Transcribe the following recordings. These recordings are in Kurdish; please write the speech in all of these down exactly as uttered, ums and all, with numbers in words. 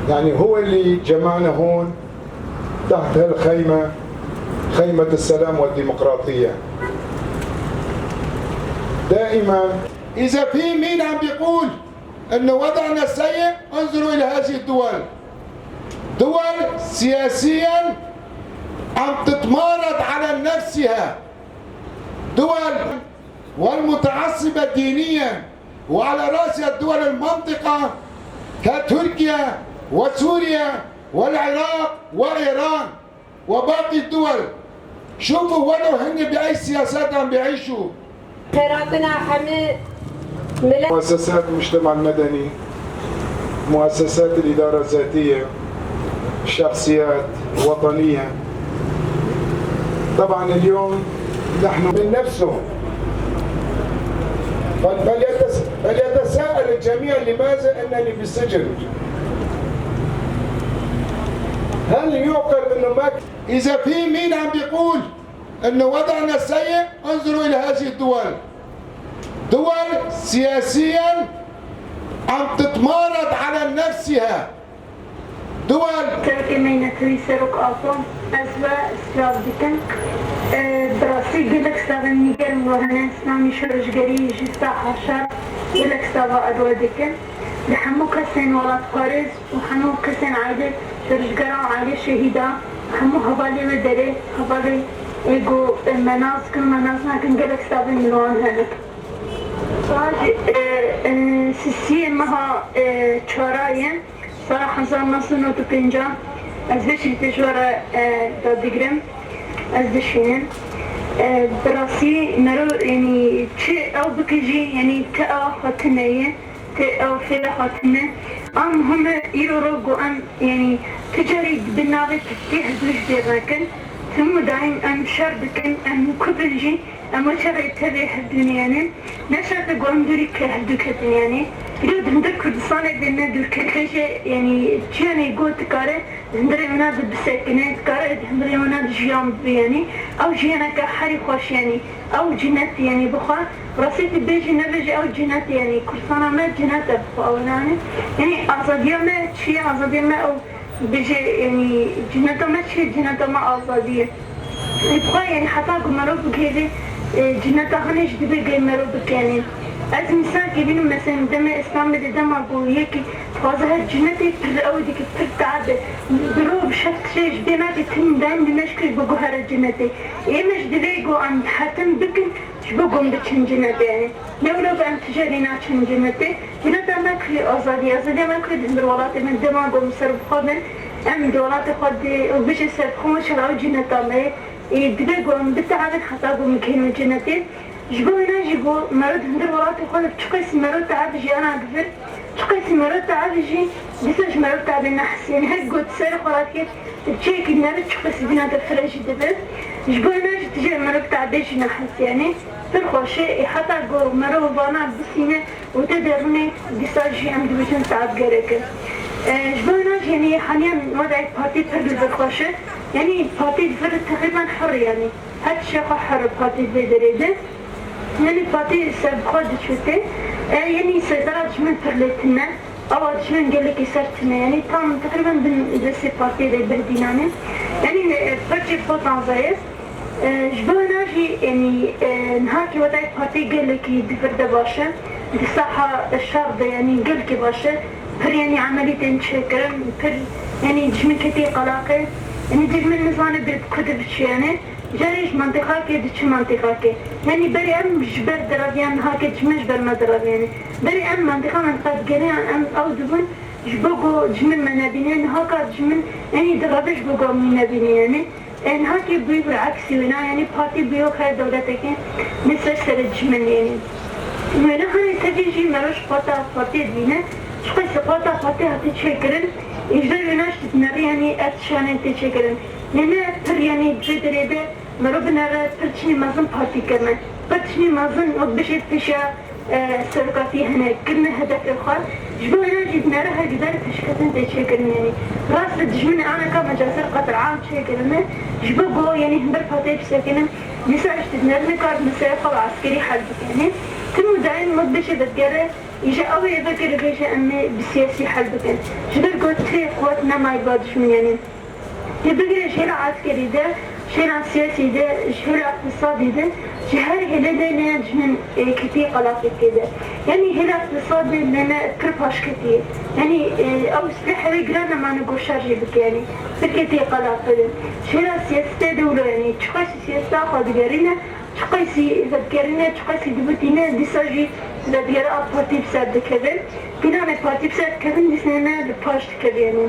يعني هو اللي جمعنا هون تحت هالخيمة، خيمة السلام والديمقراطية. دائمًا إذا في مين عم بيقول إنه وضعنا سيء، انظروا إلى هذه الدول. دول سياسيًا عم تتمارد على نفسها. دول والمتعصبة دينيًا، وعلى رأسها دول المنطقة كتركيا وسوريا والعراق وإيران وباقي الدول. شوفوا ولو هن بأي سياسات عم بيعيشوا. Xêratina hemî milet. مؤسسات المجتمع المدني، مؤسسات الإدارة الذاتية، شخصيات وطنية. طبعًا اليوم نحن من نفسه. فل-، فليتس-، فليتساءل الجميع لماذا أنني بالسجن؟ هل يعقل إنه ما إذا في مين عم بيقول إنه وضعنا سيء، انظروا إلى هذه الدول. دول سياسيًا عم تتمارد على نفسها. دول Serokê me yî netewî Serok Apo, ez we silav dikim. E, bi rastî gelek silavên nîgerin we hene, silavên şoreşgerî ji saha şer, gelek silava ez we dikim. Li hemû kesên welatparêz û hemû kesên aîlê şoreşgera û aîlê şehîda, hemû hevalê wê derê, hevalê ê ku me nas dikin û me nas nakin, gelek silavên min wan hene. Saj, e, e, sisiyê meha, e, çara ye, sala hezar neh sed û nod û pênc, ez vê şirketê ji we re, e, dadigirim, ez dişînim. E, bi rastî mero, yanî çi ew bike jî, yanî ti ew xwe tune ye. Tê ew fêle hatine. A muhim e, îro ro ku em, yanî, tu carî bi navê tirkî hevdû ji bîr nekin. Tim û daîm em şer dikin, em ku bin jî, em wê şerê tevê hevdû neyane. Ne şert e ku em dûrî ke hevdû ketin, yanî. Îro di hundir Kurdistanê de ne dûrketî jî, yanî, çiyanê got dikare, di hundirê wina de bisekine, dikare di hundirê wina de jiyan bibe, yanî. Ew jiyaneke herî xweş, yanî. Ew cinet, yanî, bi xwe, rastî tu bêjî nebêjî, ew cinet, yanî, Kurdistana me cinet e bi xwe, ew nane. Yanî, azadiya me çi ye? Azadiya me ew bêje, yanî, cineta me çi ye? Cineta me azadî ye. Ê, bi xwe, yanî, heta ku mero bigihêje, e, cineta hinê jî divê gê mero bike, yanî. Ez mîsalkê bînim, mesela, demê Îslamê de dema ku yekî dixwaze her cinetê pir ew dike, pir tabe. Bi roj bi şev tiştê ji bê nake, tim daîm dime ji ku ji bo guhere cinetê. Ê me ji divê ku em hetin bikin, ji bo ku em biçin cinetê, yanî. Ne wilo ku em tijarî naçin cinetê. Cineta me ku azadî, azadiya me ku di hundir welatê me dema ku em ser bi xwe bin, em di welatê xwe de û bijî ser bi xwe, maşallah, ew cineta me ye. Ê, divê ku em bitehabin heta ku em bigihînin cinetê. Ji bo wêna jî ku mero di hundir welatê xwe de çiqasî mero teab jiyana dibir, çiqasî mero teab jî dîsa ji mero teabê nehesiyê. Her got ser xwe radikê, bi çiyekî mero çiqasî dîna te fire jî dibir. Ji bo wêna jî tije mero teabê jî nehesiyane. Pir xweş e, ê heta ku mero vana bisîne û te derûnê dîsa jî em dibêjin teab gerek e. E, ji bo wêna jî, yanî, haniyan weda ek partî pir li vir xweş e. Yanî partî di vir teqrîben hir e, yanî. Her tiştê xwe here, partî vê derê de. Yanî partî ser bi xwe diçûte. E, yanî seytera dijmin pir lê tune. Awa dijmin gelekî ser tune. Yanî tam teqrîben bin destê partiyê de behdînane. Yanî, e, perçê xwe taze ye. E, ji bo wêna jî, yanî, e, niha kî wetayê partî gelekî di vir de baş e. Di saha şer de, yanî gelkî baş e. Pir, yanî, emelî tên çêkirin, pir, yanî, dijmin ketî qelaqê. Yanî dijmin nizane bê bi ku de biçû, yanî. Carê ji mentiqakê diçi mentiqakê. Yanî berê em ji ber diraviyan, niha ke dijmin ji ber me diraviyan. Berê em mentiqa mentiqa digere, em ew dibûn ji bo ku dijmin me nebîne, niha ka dijmin, yanî, dirave ji bo ku em wî nebîne, yanî. E, niha ke bûyî bireksî wêna, yanî partî bûye xeyr dewleteke ne ser serê dijmin, yanî. Wêna hanê tevî jî mero ji xweta partiyê dibîne, ji qeysî xweta partî hate çêkirin, ê ji ber wêna jî dinerî, yanî ev tişanê tê çêkirin. Lê ne pir, yanî di vê derê de mero binere pir tiştî mezin partî kirine. Pir tiştî mezin wek bişê pêşiya, e, serokatiyê hene, kirine hedefê xwe. Ji bo wêna jî dinere her gidarê pêşketin tê çêkirin, yanî. Rast e, dijminê aneka mecazir qetil'am çêkirine. Ji bo ku, yanî, himbir partiyê bisekinin, dîsa jî dinere nikar meseleya xwe bi eskerî hel bike, yanî. Tim û daîm wek bişê vedigere, Îja ew ê vekirî bêje em ê bi siyasî hel bikin. Ji ber ku tê quwet nemayî ba dijminê yanî. Lê bigire ji hêla eskerî de, ji hêla siyasî de, ji hêla îqtisadî de, ji her hêlê de lê dijmin, e, ketiye qelafekê de. Yanî hêla îqtisadê lê me pir paş ketiye. Yanî, e, ew silahê wê giran nemane ku şer jî bike yanî. Pir ketiye qelafê de. Ji hêla siyasetê de wilo yanî. Çiqasî siyaseta xwe digerîne, çiqasî vedigerîne, çiqasî dibitîne, dîsa jî vedigere a partî bi ser dikeve. Pîlanê partî bi ser dikevin, dîsnê me li paş dikeve yanî.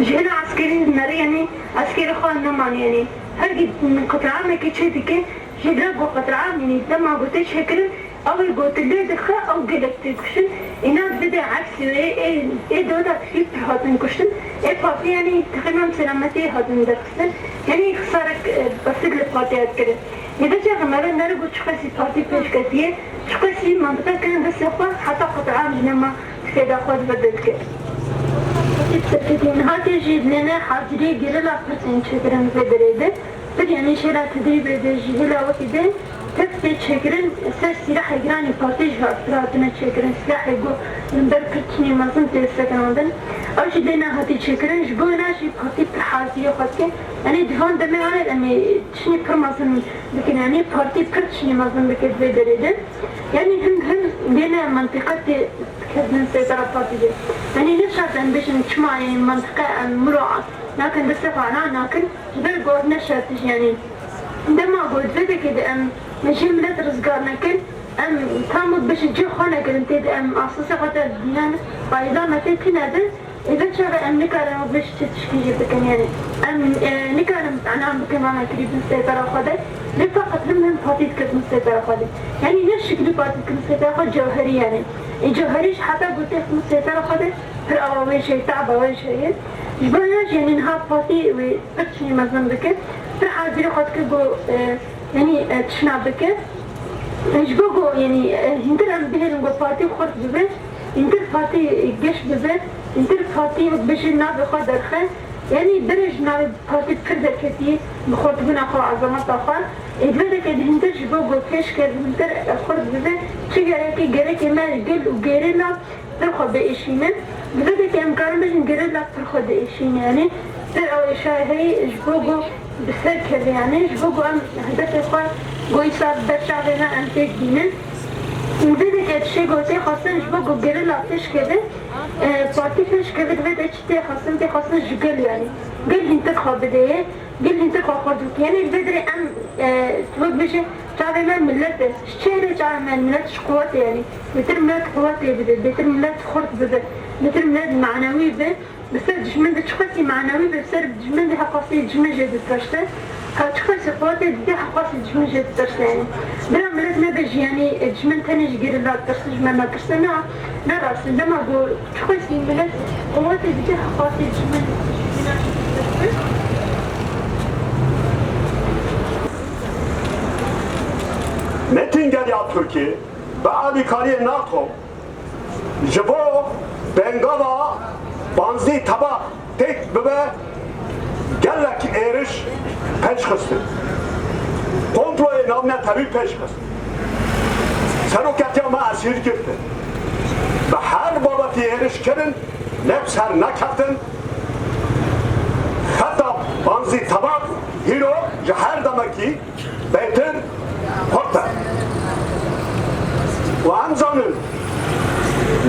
Ji hêla eskerî dimerî yanî, eskerê xwe nemane yanî. Hergî qetrîamekê çê dike, ji hêla ku qetrîam yanî dema ku tê çêkirin, ew ê ku tu lê dixe, ew gelek tê kuştin. Îna dibê eksî wê, ê, ê dewleta piştî pir hatin kuştin. Ê partî yanî teqrîben selametiyê hatin derxistin. Yanî xisarek, e, besit li partiya dikirin. Ê vê çaxê me re nere ku çiqasî partî pêş ketiye, çiqasî mantiqe kirin destê xwe, heta qetrîam ji nema tifêda xwe di vir de dike. Partî bi ser ketiye. Niha tê jî lê me haziriyê gerîla pir tên çêkirin vê derê de. Pir yanî ji hêla tedrîbê de, ji hêla wekî de, tev tê çêkirin, ser sîlahê giranî partî jî hat-, hatine çêkirin. Sîlahê ku li ber pir tiştî mezin tê sekinandin. Ew jî lê nehatî çêkirin. Ji bo wina jî partî pir haziriyê xwe dike. Yanî di van demê anê em ê tiştî pir mezin bikin. Yanî partî pir tiştî mezin bike di vê derê de. Yanî hin hin lê ne mentiqe tê dikevin seytera partî de. Yanî ne şert em bêjin çima yanî mentiqe em muro nakin destê xwe ena nakin. Ji ber ku ev ne şertî jî, yanî dema ku di vê dekê de em mejiyê milet rizgar nekin, em tam wek bêjin cihê xwe negirin tê de, em asasê xwe tê dînan, qayîda me tê tîne de, ê vê çaxê em nikarin wek bêjin çi tişkî jî bikin, yanî em, e, nikarin enan bikin vana kirî bin seytera xwe de, lê feqet him him partî dikevin seytera xwe de. Yanî ne şiklî partî dikevin seytera xwe, cewherî yanî. Ê cewherî jî heta ku tê xwe seytera xwe de, pir awa wê jî, taba wê jî heye. Ji bo ya jî, yanî niha partî wê pir tiştî mezin dike. Pir hazirî xwe dike ku, e, yanî, e, tişna bike. E, ji bo ku, yanî, e, hîntir em bihêlin ku partî xurt bibe, hîntir partî geş bibe, hîntir partî wek bêjin navê xwe derxe. Yanî berê ji navê partî pir derketî bi xurtbûna xwe, ezameta xwe. Ê di vê dekê de hîntir ji bo ku pêş kevin, hîntir, e, xurt bibe, çi gerekê, gerekê me gel û gerîla pir xwe biêşînin. Di vê dekê em karin bêjin gerîla pir xwe diêşîne. Yanî pir ew êşa heye ji bo ku bi ser keve, yanî ji bo ku em hedefê xwe ku îsal ber çavê me em têk bînin. Di vê dekê tiştê ku tê xwestin ji bo ku gerîla pêş keve, e, partî pêş keve, di vê de çi tê xwestin, tê xwestin ji gel, yanî gel hîntir xwe bidê. Gel hîntir xwe xurt bike. Yanî li vê derê em, e, tu wek bêje çavê me milet e. Ji çi re çavê me milet? Ji quwetê yanî. Bêtir milet quwetê bide, bêtir milet xurt bibe, bêtir milet manewî be. Bi ser dijmin de çiqasî manewî be, bi ser dijmin de heqasî dijmin jê ditirse. Ka çiqasî quwetê dide heqasî dijmin jê ditirse yanî. Bira milet nebe jî yanî, e, dijmin tenê ji gerîla ditirse, ji me natirse, na, ne rast e. Dema ku Çiqasî milet quwetê dike, heqasî ji min jî nas dike. Metin Geriya Tirkî bi alîkariyê NATO ji bo pêngava Banzî Tebaq têk bibe, gelek êriş pêş xistin. Komployê navnetewî pêş xist. Seroketiya me esîr girtin. Bi her babetî êriş kirin, lê bi ser nekeftin. Xeta Banzî Tebaq hîro ji her demekî bêtir xurt e. Û em zanin,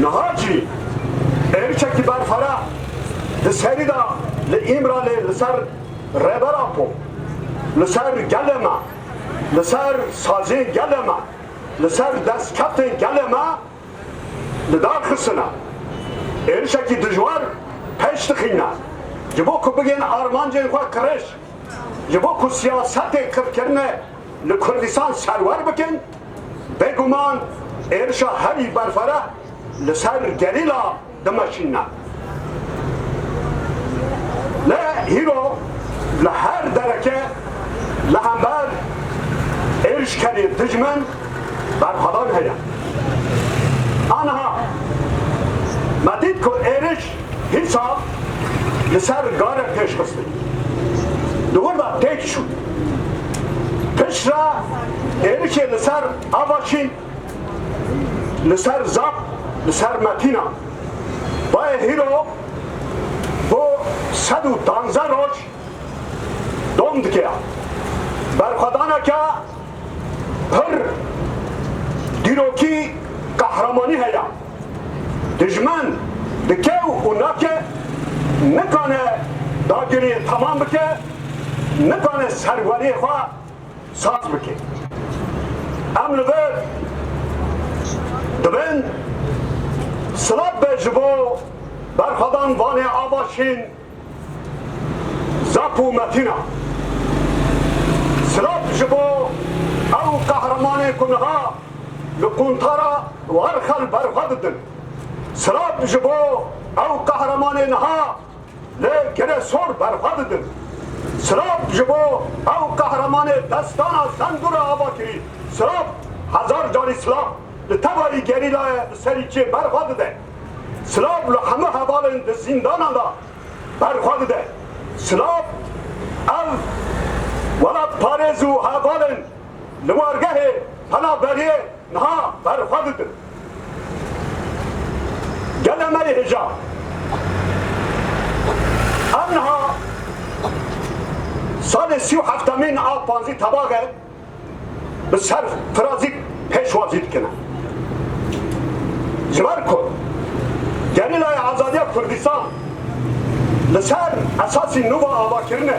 niha jî êrişekî berfireh di serî de li Îmralê li ser Rêber Apo, li ser gelê me, li ser saziyên gelê me, li ser destkeftên gelê me li dar xistine. Êrişekî dijwar pêş dixîne. Ji bo ku bigihên armancên xwe kirêj, ji bo ku siyasetê qirkirinê li Kurdistan serwer bikin, bêguman êrişa herî berfireh li ser gerîla dimeşîne. Lê hîro li her dereke li hember êrişkerê dijmin berxwedan heye. Aniha me dît ku êriş hîsa li ser Gare pêş xistin. Di wir de têk çû. Piştre êrişê li ser Avaşîn Li ser Zap, li ser Metîna. Bayê hîro bo sed û danzdeh roj dom dike. Berxwedaneke pir dîrokî qehremanî heye. Dijmin dikew û nake, nikane dagiriyê temam bike, nikane serweriyê xwe saz bike. Em li vir dibin, silav be ji bo berxwedan Vanê Ava Şîn, Zap û Metîna. Silav ji bo ew qehremanê ku niha li quntara Werxel berxwe didin. Silav ji bo ew qehremanê niha li Giresor berxwe didin. Silav ji bo ew qehremanê destana Sendûra ava kirî. Silav, hezar carî silav. Li tevarî gerîlayê li serî çê berxwe dide. Silav li hemû hevalên di zîndanan de berxwe dide. Silav ev welatparêz û hevalên li wargehê penaberiyê niha berxwe didin. Gelê me yê hêja. Em niha salê sî û heftemîn a panzdeh Tebaxê bi serfirazî pêşwazî dikine. Ji ber ku Gerîlayê Azadiya Kurdistan li ser esasî nû ve avakirinê